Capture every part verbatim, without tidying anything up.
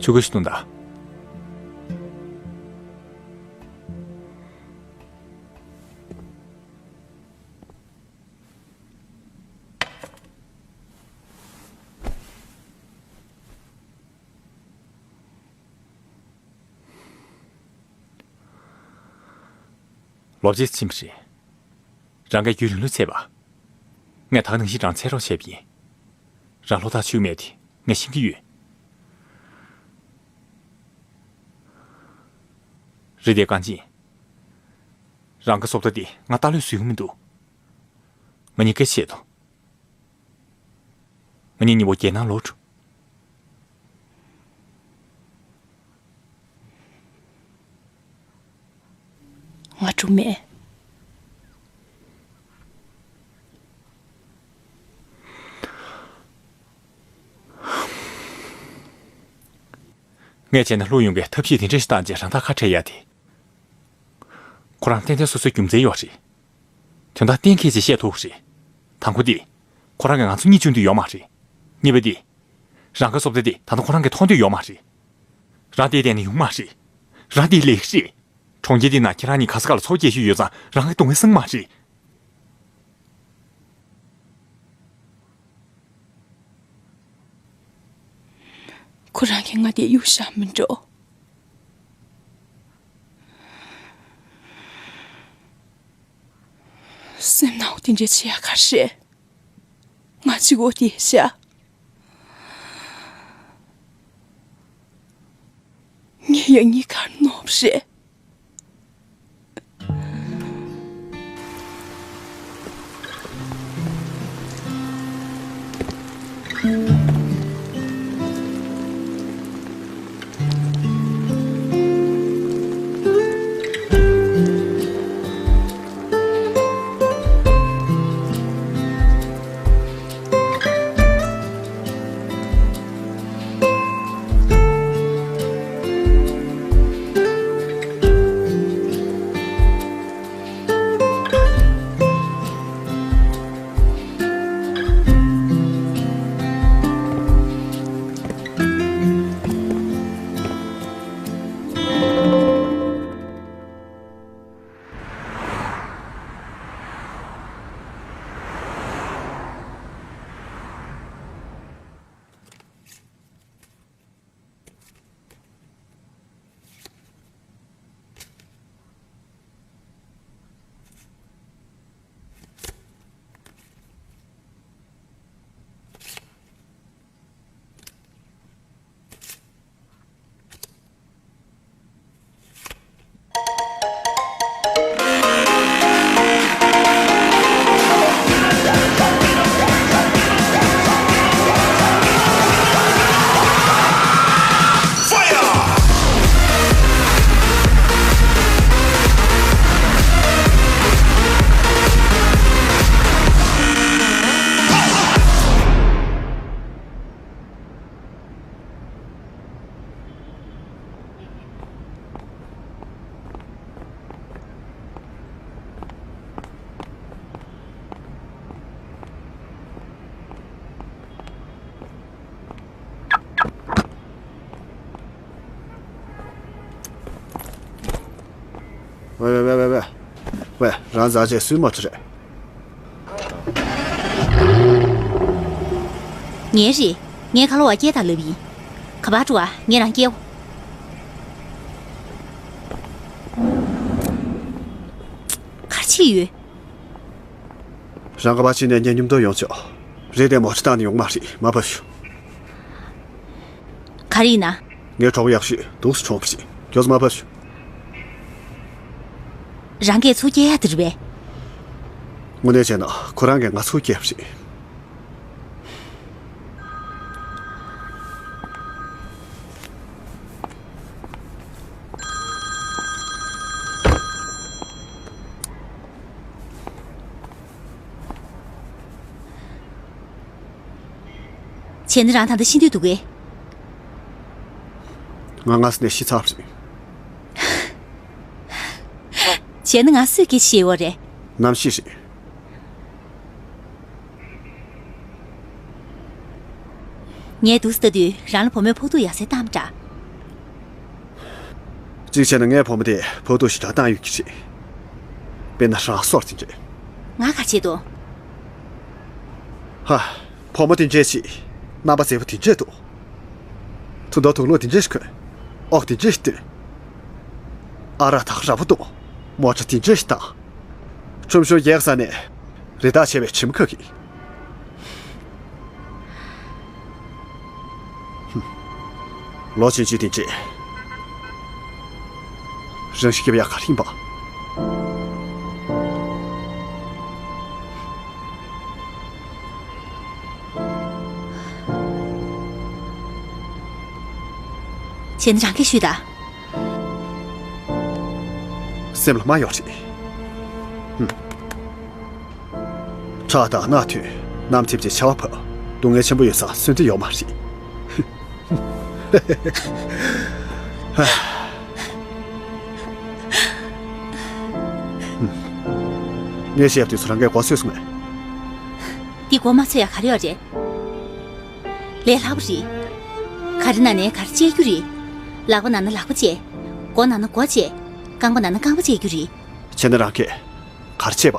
ཆུ་ཁ་ཤི་དུང་ད། ལོ་རྒྱུས་ཕྱིན་པ་རེད། རང་གིས་རྒྱུན་རིང་ལོས་བྱས་པ། ངས་ད་ག་ནང་བཞིན་རང་འཚོལ་རོགས་བྱས་པ་ཡིན། རང་ལྷོ་ཐག་ཆོད་མེད་དེ་ངས་ཤེས་ཀྱི་ཡོད། རེད་དེ་གངས་ཅན། རང་གི་བཟོ་ལྟ་དེ་ང་ལྟ་ལོས་བཟོ་གི་མི་འདུག་ང་གཉིས་སྐད་ཆ་བཤད་དང་། ང་གཉིས་གཉིས་པོ་རྒྱལ་ནང་ལོག་འགྲོ། ང་འགྲོ་མེད། ངས་བྱས་ན་ལྷོ་ཡོང་གི་ཐབས་ཤེས་དེ་འདྲ་ཞིག་བཏང་རྗེས་རང་ཐག་ཁ་བྲལ་ཡ་དེ། ཁོ་རང་ཏན་ཏན་སོ་སོའི་རྒྱུ་མཚན་ཡོད་རེད། དོན་དག་གཏན་འཁེལ་ཅིག་བཤད་ཐུབ་རེད། དང་པོ་དེ། ཁོ་རང་གིས་ང་ཚོ་གཉིད་སྐྱོབ་འདོད་ཡོད་མ་རེད། གཉིས་པ་དེ། རང་གི་བཟོ་ལྟ་དེ་ད་དུང་ཁོ་རང་གིས་མཐོང་འདོད་ཡོད་མ་རེད། རང་དེའི་སྟེང་ནས་ཡོང་མ་རེད། རང་དེའི་ལས་རེད། གྲོང་ཁྱེར་འདི་ན་ཁྱེད་རང་གཉིས་ག་ས་ག་ལ་འཚོ་སྐྱེལ་ཤོས་ཡོད་ཙང་རང་གི་གདོང་ལེན་སང་མ་རེད། ཁོ་རང་གིས་ང་དེ་གཡུག་བཞག་མི་འགྲོ། སེམས་ནང་དེ་འདྲ་བྱེད་ཡ་ག་རེ་རེད། ང་གཅིག་པོ་དེ་བཞག་ངས་ཡང་གཉིས་ཀར་ནོར་བ་རེད། ཝེ་ཝེ་ཝེ་ཝེ་ཝེ། ཝེ། རང་ཟ་ཆས་སུས་མ་ཐུ་རེད། ངའི་རེད། ངས་ཁ་ལོ་བ་སྐྱེལ་དང་ལབ་ཡིན། ག་པར་འགྲོ་ཨ། ངས་རང་སྐྱེལ། ག་རེ་བྱེད་ཡོད། རང་ག་པར་ཕྱིན་ནས་ངའི་མཉམ་དུ་ཡོང་ཆོག་རེད་དེ་མོ་ཁྲི་བཏང་ནས་ཡོང་མ་རེད། མ་བབས་ཤོག་ག་རེ་ཡིན་ན། ངའི་གྲོགས་ཡག་ཤོས་འདུག་སེ་གྲོངས་པ་ཞིག་མགྱོགས་སེ་མ་བབས་ཤོག་རང་གིས་ཚུར་སྐྱེལ་ཡ་དེ་རེད་པས། དངོས་གནས་བྱས་ན་ཁོ་རང་གིས་ང་ཚུར་སྐྱེལ་བ་རེད། བྱས་ན་རང་ད་ལྟ་ཤི་འདོད་འདུག་གས། ང་སྔ་ས་ནས་ཤི་ཚར་བ་རེད། བྱས་ན་ང་སུས་སྐད་ཆ་བཤད་ཡོད་རེད། གནམ་གཤིས་རེད། ངས་འདུག་སེ་ལྟ་དུས་རང་ལ་བུ་མོས་ཕོག་ཐུག་ཡག་སའི་གཏམ་འདྲ། གཅིག་བྱས་ན་ངའི་བུ་མོ་དེ་ཕོག་ཐུག་ཞེ་དྲག་བཏང་ཡོད་ཀྱི་རེད། དཔེར་ན་རང་སོར་དེ་འདྲས། ང་ག་བྱེད་དོ། ཧ། བུ་མོ་དེ་འདྲས་ཤིག་རྣམ་པ་མཛེས་པོ་དེ་འདྲས་འདུག་དུང་མདོག་དུང་ལོག་དེ་འདྲས་ཤིག་གོན། ཨོག་དེ་འདྲས་ཤིག་སྟོན། ཨ་རག་ཐག་ར་བོ་འཐུང་། མོ་ཊ་དེ་འདྲས་ཤིག་བཏང་། ཁྲོམ་གཞུང་རྒྱག་ས་ནས་རི་དྭགས་བྱས་པའི་གྲིམ་ཁ་གི། ཧུམ། ལོ་ཆུང་ཆུང་དེ་འདྲས། རང་ཤི་སྐྱོབ་ཡག་ག་རེ་ཡིན་པ། བྱས་ན་རང་གིས་ཞུས་དང་། སེམས་ལ་མ་ཡོང་རེད། ཧུམ། ཁྲག་དང་རྣག་ཐོན། གནམ་འཐིབས་ཀྱི་ཆར་པ་བབས། སྡུག་བསྔལ་ཆེན་པོ་ཡོད་ས་སུ་འདི་ཡོད་མ་རེད། ངས་བཤད་པ་དེ་ཚོ་རང་གིས་མགོ་ཚོས་སོང་ངས། འདི་མགོ་མ་ཚོས་ཡག་ག་རེ་ཡོད་རེད། ལས་སླ་པོ་རེད། ག་རེ་ན་ནས་ག་རེ་བཅད་རྒྱུ་རེད། ལག་པ་ན་ན་ལག་པ་བཅད། མགོ་ན་ན་མགོ་བཅད། རྐང་པ་ན་ན་རྐང་པ་བཅད་རྒྱུ་རེད། བྱས་ན་རང་གིས་ག་རེ་བྱས་པ།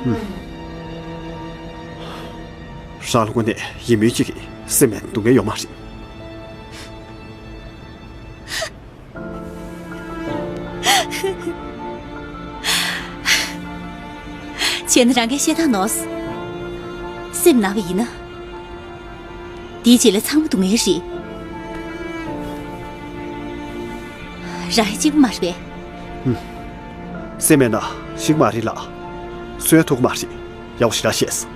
ཧུམ། རང་ལ་དངོས་གནས་ཡིད་སྨོན་སྐྱེ་གི། སེམས་ནས་སྡུག་བསྔལ་ཡོད་མ་རེད། བྱས་ན་རང་གིས་བཤད་སྟངས་ནོར། སེམས་ན་བ་ཡིན་ན། དེའི་རྗེས་ལ་ཚང་མ་སྡུག་བསྔལ་རེད། རང་ཡང་གཅིག་པུ་མ་རེད་པས། ཧུམ། སེམས་མེད་ན་ཤི་གི་མ་རེད་ལ། གསོན་ཐུབ་ཀྱི་མ་རེད། ཡག་པོ་ཞེ་དྲག་བཤད་སོང་།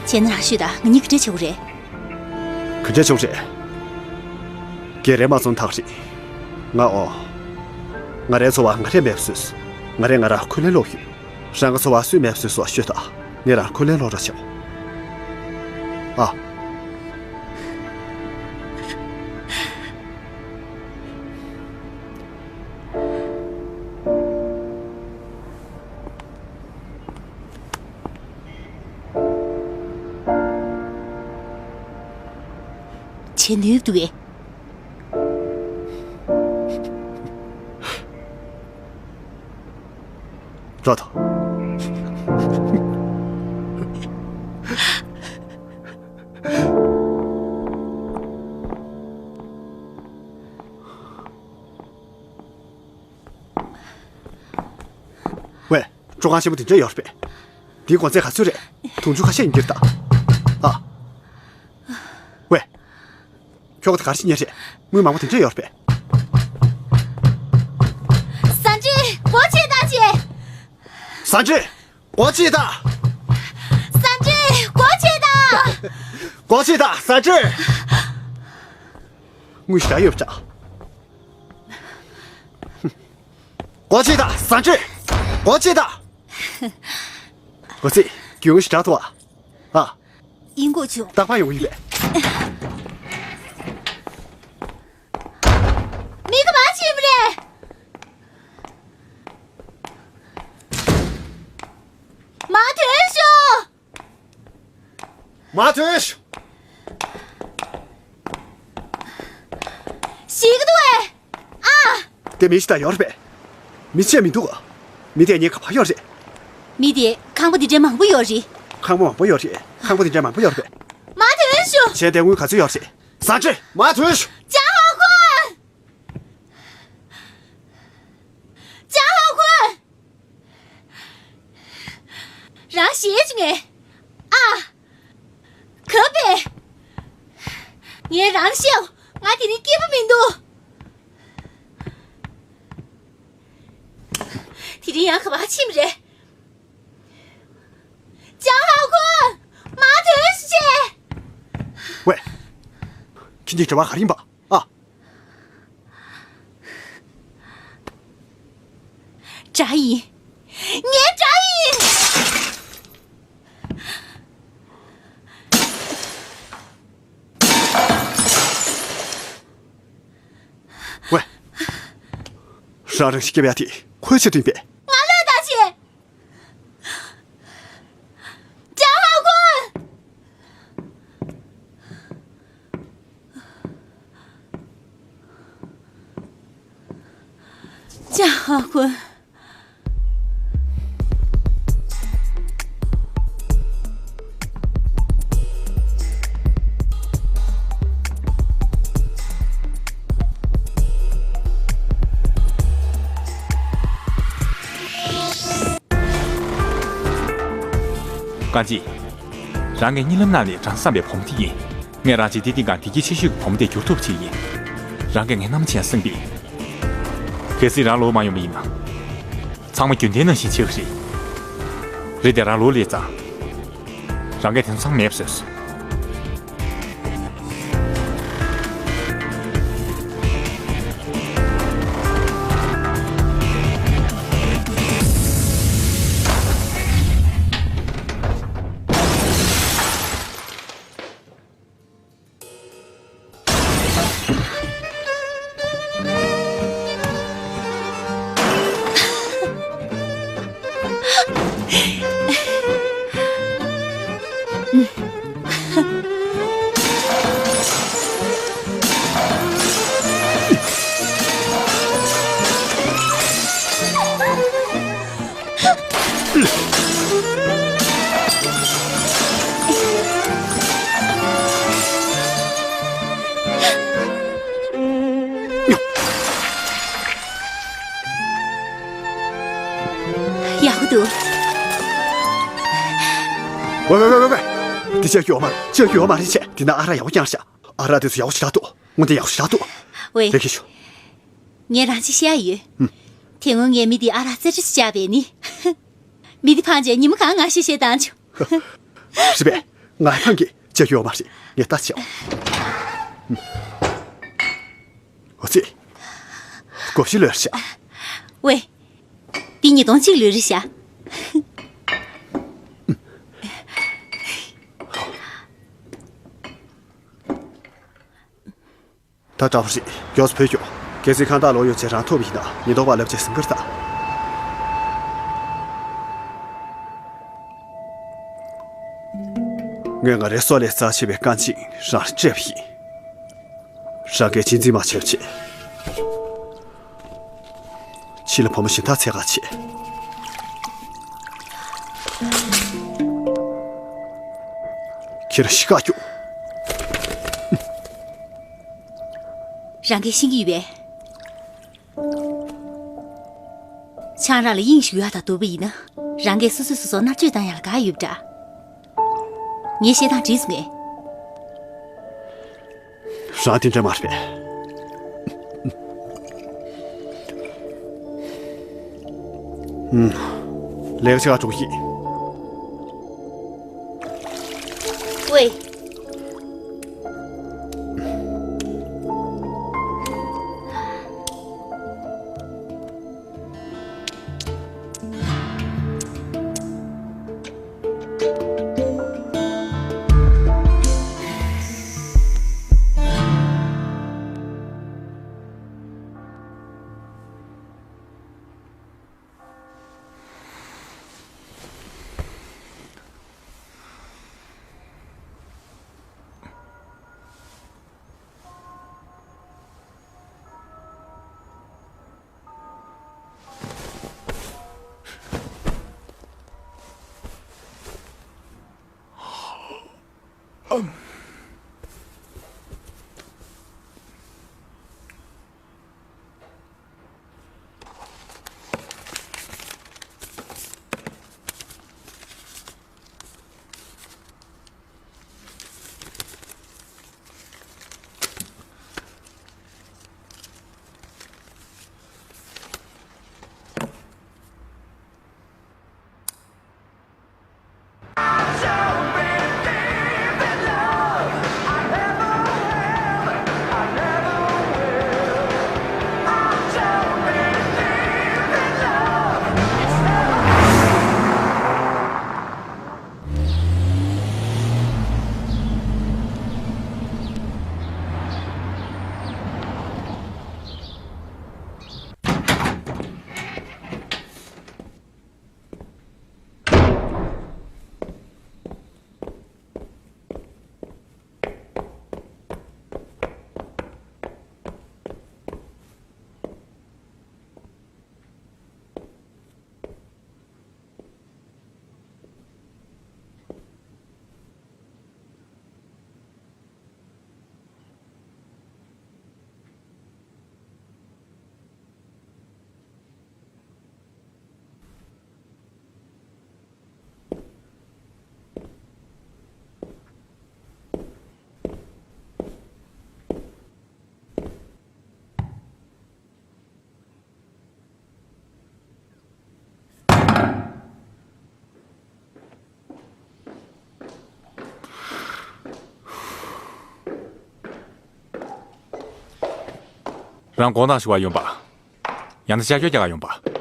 བྱས་ན་རང་ཤོད་དང་། ང་གཉིས་ག་འདྲ་བྱེད་དགོས་རེད། ག་འདྲ་བྱེད་དགོས་རེད། སྒེར་རེ་མ་བཙོང་ཐག་རེད། ང་ཨོ། ང་རའི་འཚོ་བ་ང་རས་མེད་པ་བཟོས་སོང་། ང་རས་ང་རང་འཁོན་ལན་སློག་ཡོད། རང་གི་འཚོ་བ་སུས་མེད་པ་བཟོས་སོང་ཤོད་དང་། ངས་རང་འཁོན་ལན་སློག་རོགས་བྱེད། ཨ། བྱེད་ནུས་འདུག་གས། འགྲོ་དང་། ཝེ། སྤྲོ་ཁང་ཆེན་པོ་དེ་འདྲ་ཡོད་རེད་པས། འདིའི་གོང་ཚད་ག་ཚོད་རེད། དུང་ཕྱུར་ཁ་ཤས་ཡིན་གྱི་རེད་ད། ཨ། ཝེ། ཁྱོ་ག་དེ་ག་རེ་བྱེད་མཁན་རེད། དངུལ་མང་པོ་དེ་འདྲ་ཡོད་རེད་པས། ཟ་འདྲེ། སྒོ་ཕྱེ་ད་ཅེ། ཟ་འདྲེ། སྒོ་ཕྱེ་ད། ཟ་འདྲེ། སྒོ་ཕྱེ་ད། སྒོ་ཕྱེ་ད་ཟ་འདྲེ། དངུལ་ཞེ་དྲག་ཡོད་པ་འདྲ། སྒོ་ཕྱེ་ད་ཟ་འདྲེ། སྒོ་ཕྱེ་ད། འོ་ཙི། རྒྱུས་ངན་ཞེ་དྲག་འདུག་ཨ། ཨ། ཡིན་དགོས་བྱུང་། རྟག་པར་ཡོང་གི་ཡིན་པས། མི་ག་པར་ཕྱིན་པ་རེད། མར་ཐོན་ཤོག་མར་ཐོན་ཤོག་ཞིག་འདུག་ཨེ། ཨ། དེ་མི་ཞིག་ད་ཡོད་རེད་པས། མི་ཆེ་མི་འདུག་མི་དེ་གཉིས་ག་པར་ཡོད་རེད། མི་དེ་ཁང་པ་འདི་འདྲའི་མང་པོ་ཡོད་རེད། ཁང་པ་མང་པོ་ཡོད་རེད། ཁང་པ་འདི་འདྲའི་མང་པོ་ཡོད་རེད་པས། མར་ཐོན་ཤོག་བྱས་དེ་དངུལ་ག་ཚོད་ཡོད་རེད། ཟ་འདྲེ། མར་ཐོན་ཤོག་ཅང་ཧ་གོ། ཅང་ཧ་གོ། རང་ཞེད་བྱུང་ངས། ཨ། ག་པས། ངས་རང་བཤད། ང་དེ་རིང་སྐྱིད་པོ་མི་འདུག་དེ་རིང་ཡང་ག་པར་ཕྱིན་པ་རེད། ཅང་ཧའོ་ཁུན། མར་ཐོན་ཤོག་ཅེ། ཝེ། ཁྱེད་ཀྱི་དྲི་བ་ག་རེ་ཡིན་པ། ཨ། དགྲ་ཡིན། ངའི་དགྲ་ཡིན། ཝེ། རང་རང་ཤི་སྐྱབས་ཡ་དེ་ཁོའི་ཆེད་དུ་ཡིན་པས། ང་ལ་ད་བྱེད། ཅཱ་ཧ་ཀུན། ཅཱ་ཧ་ཀུན། ཀན་ཅི། རང་གིས་གཉིད་ལམ་ནང་ནས་རང་བསམ་པའི་བུ་མོ་དེ་ཡིན། ངས་རང་གཅིག་དེ་སྟེང་ག་བདེ་སྐྱིད་ཆེ་ཤོས་ཀྱི་བུ་མོ་དེ་འགྱུར་ཐུབ་ཆེད་ཡིན། རང་གིས་ངའི་རྣམ་ཅན་སེམས་པའི། གལ་སྲིད་རང་ལོག་མ་ཡོང་བ་ཡིན་ན། ཚང་མ་རྒྱུན་ལྡན་ནང་བཞིན་བྱེད་ཀྱི་རེད། རེད་དེ་རང་ལོག་སླེབས་ཙང་། རང་གིས་དེ་ཚོ་ཚང་མ་མེད་པ་བཟོས་སོང་། ཡག་པོ་འདུག་ཝེ་ཝེ་ཝེ་ཝེ་ཝེ། འདི་ཅི་ཡོད་མ་རེད། ཅི་ཡོད་མ་རེད་བྱས། འདི་ན་ཨ་རག་ཡག་པོ་རྐྱང་རེད་ཤག་ཨ་རག་དེ་ཚོ་ཡག་པོ་ཞེ་དྲག་འདུག་དངོས་གནས་ཡག་པོ་ཞེ་དྲག་འདུག་ཝེ། ལེགས་ཤོག་ངས་རང་ཅིག་བཤད་ཡོད། ཧུམ། དེ་སྔོན་ངས་མི་འདིས་ཨ་རག་རྩེ་གྲ་ཅིག་བཅག་པས་ནི། མི་འདི་ཕངས་བྱས་ཉིན་མོ་གང་ང་ཤེད་ཤེད་བཏང་བྱུང་། རེད་པས། ང་ཕངས་ཀྱི་བྱས་ཡོད་མ་རེད། ངས་ལྟ་བྱའོ། ཨོ་ཙི། དགོ་བཞི་ལོས་ཤག་ཝེ། འདི་ཉིས་སྟོང་གཅིག་ལོས་རེད་ཤག་ད་དྲག་པོ་རེད། མགྱོགས་སུ་བུད་ཤོག་གལ་སྲིད་ཁང་བདག་ལོག་ཡོང་བྱས་རང་ཐོབ་པ་ཡིན་ན་ཉེན་རྟོག་པ་ལབ་བྱས་ཟིན་གི་རེད་ད། ངས་ང་རའི་སྲོག་ལས་རྩ་ཆེ་བའི་ཀན་ཅིང་རང་ལ་སྤྲད་པ་ཡིན། རང་གིས་གཅེས་འཛིན་མ་བྱས་པ་བྱས། ཕྱི་ལ་བུ་མོ་གཞན་དག་འཚོལ་ག་བྱེད། ཁྱེད་རང་ཤི་ཁ་སྐྱུག་རང་གིས་ཤེས་ཀྱི་ཡོད་པས། ཆང་རག་ལ་དབྱིངས་ཞུགས་ཡག་དང་སྡུག་པ་ཡིན་ན། རང་གིས་སོ་སོས་སོ་སོ་མནར་གཅོད་བཏང་ཡག་ལ་དགའ་ཡོད་པ་འདྲ། ངའི་བཤད་སྟངས་འགྲིག་སོང་ངས། རང་དེ་འདྲ་མ་རེད་པས། ཨུམ། ལས་ཀ་བྱེད་ག་འགྲོ་གི་ཡིན། ཝེ། རང་དགོང་དག་ཞུ་བ་ཡོང་པ། ཡང་ན་ཤ་ཤོ་རྒྱག་ག་ཡོང་པ།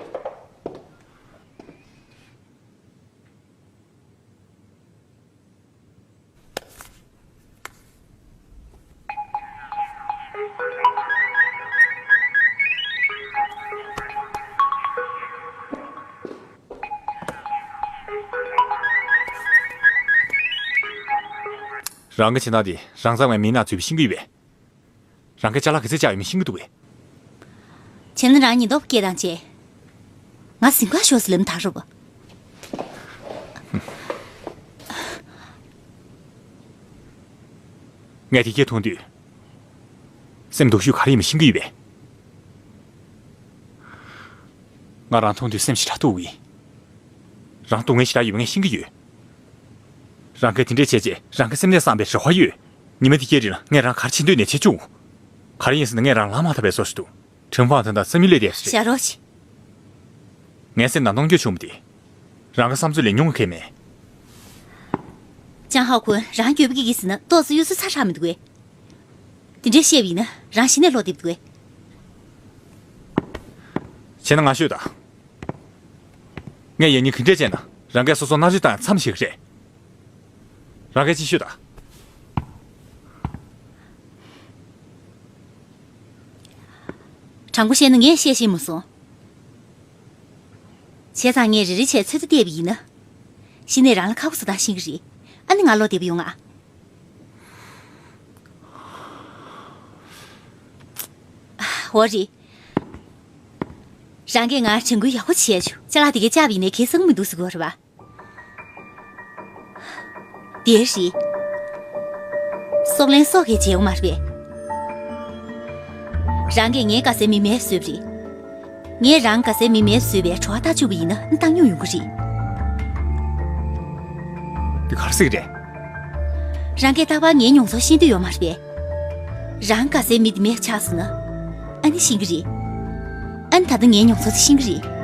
རང་གི་བྱེད་སྟངས་དེ་རང་ཚང་མའི་མིག་ནང་ཚུད་པ་ཤེས་ཀྱི་ཡོད་པས། རང་གིས་ཅ་ལག་ག་ཚོད་བཅག་ཡོད་མེད་ཤེས་ཀྱི་འདུག་གས། བྱས་ན་རང་ཉེན་རྟོག་པ་སྐད་བཏང་བྱས། ང་གཟིམ་ཁང་ཤོག་ཟེར་ལབ་ན་ཐག་རེད་པ། ངས་དེ་སྐད་མཐོང་དུས། སེམས་སྡུག་ཤོས་ག་རེ་ཡིན་མིན་ཤེས་ཀྱི་ཡོད་པས། ང་རང་མཐོང་དུས་སེམས་ཞེ་དྲག་སྡུག་གི། རང་སྡུག་བསྔལ་ཞེ་དྲག་ཡོད་པ་ངས་ཤེས་ཀྱི་ཡོད། རང་གིས་དེ་འདྲས་བྱས་རྗེས་རང་གི་སེམས་ནད་སངས་པའི་རེ་བ་ཡོད། ཉི་མ་དེ་གའི་རིང་ལ་ངས་རང་ག་རེ་བྱེད་འདོད་ནས་བྱེད་བཅུག་ག་རེ་ཡིན་ཟེར་ན་ངས་རང་ལངས་མ་ཐུབ་པའི་བཟོ་ཞིག་འདུག་ཁྲེན་ཧྥང་ཐང་དང་བསམ་ཡུལ་ལས་འདས་ཟེར། བཞག་རོགས་བྱེད། ངའི་སེམས་ནང་གནོང་འགྱོད་བྱུང་བ་དེ། རང་གི་བསམ་ཚུལ་ལས་ཉུང་བ་གང་ཡང་མེད། ཅང་ཧའོ་ཁུན་རང་འགྱོད་པ་སྐྱེ་གི་ཟེར་ན་ཏོག་ཙམ་གཡུག་ས་ཚ་དྲགས་མི་འདུག་གས། དེ་འདྲས་བཤད་པ་ཡིན་ན་རང་གཞི་ནས་བློ་བདེ་པོ་འདུག་གས། བྱས་ན་ང་ཤོད་དང་། ངས་ཡང་སྙིང་ག་འདྲས་བྱས་ན་རང་གིས་སོ་སོ་མནར་གཅོད་བཏང་ཡང་མཚམས་བཞག་གི་རེད། རང་གིས་ཅིག་ཤོད་དང་། དྲང་པོ་བཤད་ན་ངས་བཤད་ཤེས་མ་སོང་། བྱས་ཙང་ངས་རེ་རེ་བྱས་ཚོད་ལྟ་བལྟས་པ་ཡིན་ན། གཞི་ནས་རང་ལ་ཁ་ཁུ་བཟོ་སྟངས་ཤེས་ཀྱི་རེད། ཨ་ནི་ང་བློ་བདེ་པོ་ཡོང་ང་། འོ་རེད། རང་གིས་ང་དྲན་སྐུལ་ཡག་པོ་བྱས་བྱུང་། ཅ་ལག་དེ་གའི་བཅག་པ་ཡིན་ནའི་གལ་ཆེན་པོ་མི་འདུག་ཟེར་གྱི་ཡོད་རེད་པ། དེ་རེད། སྲོག་ལན་སྲོག་གིས་འཇལ་ཡོང་མ་རེད་པས། རང་གིས་ངའི་དགའ་སའི་མི་མེད་བཟོས་པ་རེད། ངས་རང་དགའ་སའི་མི་མེད་བཟོས་པའི་བྲོ་བ་ལྟ་བཅུག་པ་ཡིན་ན་བཏང་སྙོམས་ཡོང་གི་རེད། འདི་ག་རེ་ཟེར་གྱི་རེད། རང་གིས་རྟག་པར་ངའི་མྱོང་ཚོར་ཤེས་འདོད་ཡོད་མ་རེད་པས། རང་དགའ་སའི་མི་འདི་མེད་ཆགས་སོང་ན། ཨ་ནི་ཤེས་ཀྱི་རེད། ཨ་ནི་ད་ལྟ་ངའི་མྱོང་ཚོར་དེ་ཤེས་ཀྱི་རེད།